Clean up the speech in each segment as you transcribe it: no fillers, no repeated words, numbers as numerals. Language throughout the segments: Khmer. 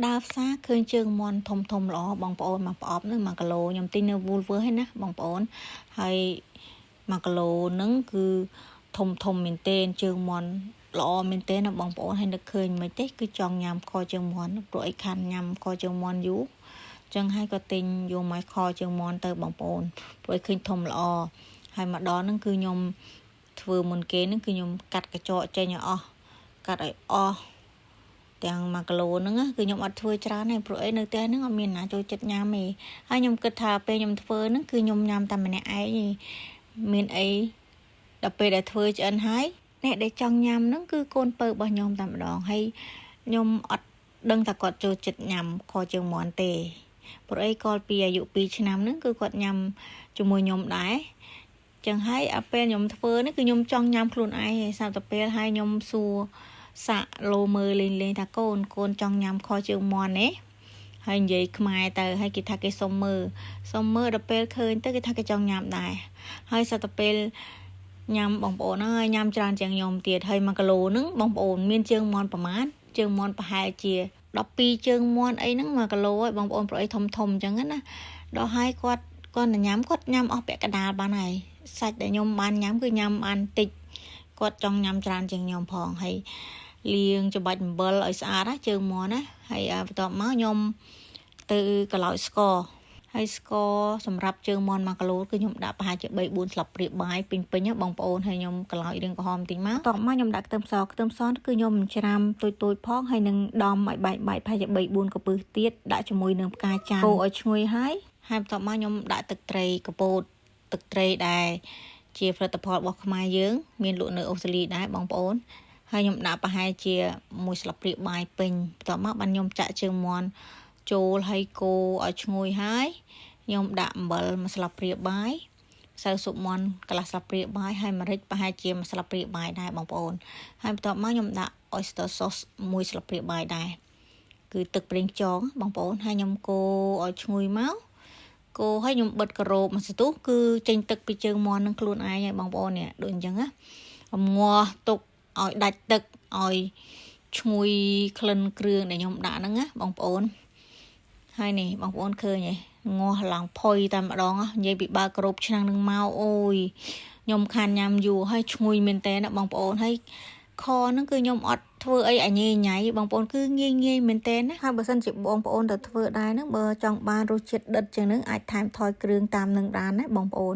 ដើរផ្សារឃើញជើងមាន់ធំធំល្អបងប្អូនមួយប្រអប់ហ្នឹង1គីឡូខ្ញុំទិញនៅ Woolworths ហ្នឹងណាបងប្អូនហើយ1គីឡូហ្នឹងគឺធំធំមែនទែនជើងមាន់ល្អមែនទែនណាបងប្អូនហើយនឹកឃើញមិនទេគឺចង់ញ៉ាំខជើងមាន់ព្រោះអីខានញ៉ាំខជើងមាន់យូរចឹងហើយក៏ទិញយកមកខជើងមាន់ទៅបងប្អូនព្រោះឲ្យឃើញធំល្អហើយមកដល់ហ្នឹងគឺខ្ញុំធ្វើមុនគេហ្នឹងគឺខ្ញុំកាត់កញ្ចក់ចេញឲ្យអស់កាត់ឲ្យអស់ទាំង1គីឡូហ្នឹងគឺខ្ញុំអត់ធ្វើច្រើនទេព្រោះអីនៅផ្ទះហ្នឹងអត់មានណាចូលចិត្តញ៉ាំទេហើយខ្ញុំគិតថាពេលខ្ញុំធ្វើហ្នឹងគឺខ្ញុំញ៉ាំតែម្នាក់ឯងទេមានអីដល់ពេលដែលធ្វើឆ្អិនហើយអ្នកដែលចង់ញ៉ាំហ្នឹងគឺកូនពៅរបស់ខ្ញុំតែម្ដងហើយខ្ញុំអត់ដឹងថាគាត់ចូលចិត្តញ៉ាំខជើងមាន់ទេព្រោះអីគាត់ពីអាយុ2ឆ្នាំហ្នឹងគឺគាត់ញ៉ាំជាមួយខ្ញុំដែរចឹងហើយអាពេលខ្ញុំធ្វើនេះគឺខ្ញុំចង់ញ៉ាំខ្លួនឯងឯងសាប់តែពេលហើយខ្ញុំសួរសាក់លោមើលលេងលេងថាកូនកូនចង់ញ៉ាំខជើងមាន់ទេហើយនិយាយខ្មែរទៅហើយគេថាគេសុំមើលសុំមើលដល់ពេលឃើញទៅគេថាគេចង់ញ៉ាំដែរហើយសត្វតែពេលញ៉ាំបងប្អូនហើយញ៉ាំច្រើនជាងខ្ញុំទៀតហើយ1គីឡូហ្នឹងបងប្អូនមានជើងមាន់ប្រមាណជើងមាន់ប្រហែលជា12ជើងមាន់អីហ្នឹង1គីឡូហើយបងប្អូនប្រអីធំធំអញ្ចឹងណាដល់ហើយគាត់គាត់ញ៉ាំគាត់ញ៉ាំអស់ពាក់កណ្ដាលបានហើយសាច់ដែលខ្ញុំបានញ៉ាំគឺញ៉ាំបានតិចគាត់ចង់ញ៉ាំច្រើនជាងខ្ញុំផងហើយលាងច្បាច់អំបិលឲ្យស្អាតណាជើងមាន់ណាហើយបន្ទាប់មកខ្ញុំទៅកឡោចស្ករហើយស្ករសម្រាប់ជើងមាន់1គីឡូគឺខ្ញុំដាក់ប្រហែលជា3 4ស្លាបព្រាបាយពេញពេញបងប្អូនហើយខ្ញុំកឡោចរាងក្រហមតិចមកតមកខ្ញុំដាក់ខ្ទឹមសខ្ទឹមសគឺខ្ញុំច្រាំតូចតូចផងហើយនឹងដំឲ្យបែកបែកប្រហែលជា3 4កពឹសទៀតដាក់ជាមួយនឹងផ្កាច័ន្ទកូរឲ្យឈ្ងុយហើយហើយបន្ទាប់មកខ្ញុំដាក់ទឹកត្រីកពោតទឹកត្រីដែលជាផលិតផលរបស់ខ្មែរយើង មានលក់នៅអូស្ត្រាលីដែរបងប្អូនហើយខ្ញុំដាក់ប្រហែលជាមួយស្លាបព្រាបាយពេញបន្ទាប់មកបានខ្ញុំចាក់ជើងមាន់ចូលហើយកូរឲ្យឈ្ងុយហើយខ្ញុំដាក់អំបិលមួយស្លាបព្រាបាយម្សៅស៊ុបមាន់កន្លះស្លាបព្រាបាយហើយម្រេចប្រហែលជាមួយស្លាបព្រាបាយដែរបងប្អូនហើយបន្ទាប់មកខ្ញុំដាក់ oyster sauce មួយស្លាបព្រាបាយដែរគឺទឹកប្រេងខ្យងបងប្អូនហើយខ្ញុំកូរឲ្យឈ្ងុយមកកូរឲ្យខ្ញុំបិទការ៉ូបមួយសន្ទុះគឺចេញទឹកពីជើងមាន់នឹងខ្លួនឯងហើយបងប្អូននេះដូចអញ្ចឹងណាងាស់ទុកឲ្យដាច់ទឹកឲ្យឈ្ងុយក្លិនគ្រឿងដែលខ្ញុំដាក់ហ្នឹងណាបងប្អូនហើយនេះបងប្អូនឃើញទេងាស់ឡើងផុយតែម្ដងនិយាយពីបើក្របឆ្នាំងនឹងមកអូយខ្ញុំខានញ៉ាំយូរហើយឈ្ងុយមែនតើណាបងប្អូនហើយខហ្នឹងគឺខ្ញុំអត់ធ្វើអីអញញ៉ៃបងប្អូនគឺងាយងាយមែនតើណាហើយបើសិនជាបងប្អូនទៅធ្វើដែរហ្នឹងបើចង់បានរសជាតិដិតជាងហ្នឹងអាចថែមថយគ្រឿងតាមនឹងបានណាបងប្អូន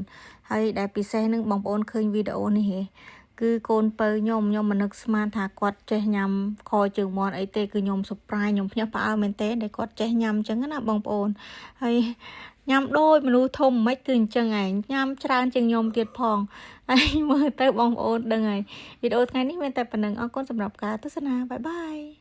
ហើយដែលពិសេសហ្នឹងបងប្អូនឃើញវីដេអូនេះហ៎គឺកូនពៅខ្ញុំខ្ញុំមិននឹកស្មានថាគាត់ចេះញ៉ាំខជើងមាន់អីទេគឺខ្ញុំ surprise ខ្ញុំភ្ញាក់ផ្អើលមែនទេដែលគាត់ចេះញ៉ាំអញ្ចឹងណាបងប្អូនហើយញ៉ាំដូចមនុស្សធំមិនគឺអញ្ចឹងឯងញ៉ាំច្រើនជាងខ្ញុំទៀតផងហើយមើលទៅបងប្អូនដឹងហើយវីដេអូថ្ងៃនេះមានតែប៉ុណ្ណឹងអរគុណសម្រាប់ការទស្សនាbye bye.